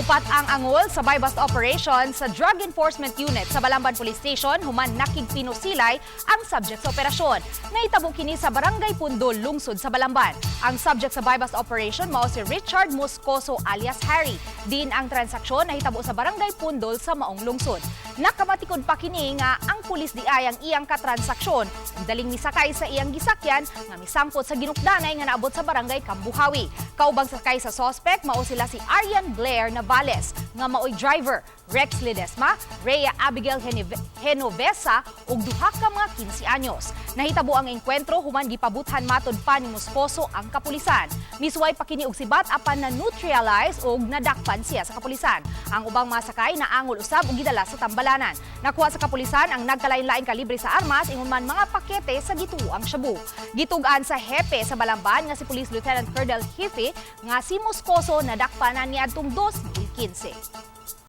Upat ang angol sa buy-bust operation sa Drug Enforcement Unit sa Balamban Police Station human nakigpinusilay ang subject sa operasyon. Nahitabo kini sa Barangay Pundol, lungsod sa Balamban. Ang subject sa buy-bust operation mao si Richard Moscoso alias Harry. Din ang transaksyon nahitabo sa Barangay Pundol sa maong lungsod. Nakamatikod pa kini nga ang pulis di ay ang iyang katransaksyon ug daling misakay sa iyang gisakyan nga misangpot sa ginukdanay nga naabot sa Barangay Cambuhawe. Kaubang sakay sa suspect mao sila si Arian Blair Navales nga maoy driver, Rex Ledesma, Rhea Abigail Genovesa ug duha ka mga 15 anyos. Nahitabo ang engkwentro human gipabuthan matod pa ni Moscoso ang kapulisan. Misuway pa kini og sibat apan na neutralize og nadakpan siya sa kapulisan. Ang ubang mga sakay naangol usab ug gidala sa tambalanan. Nakuha sa kapulisan ang nagkalain-laing kalibre sa armas ingon man mga pakete sa gituoang shabu. Gitug-an sa hepe sa Balamban nga si Police Lieutenant Colonel Hife nga si Moscoso nadakpan na niadtong 2015.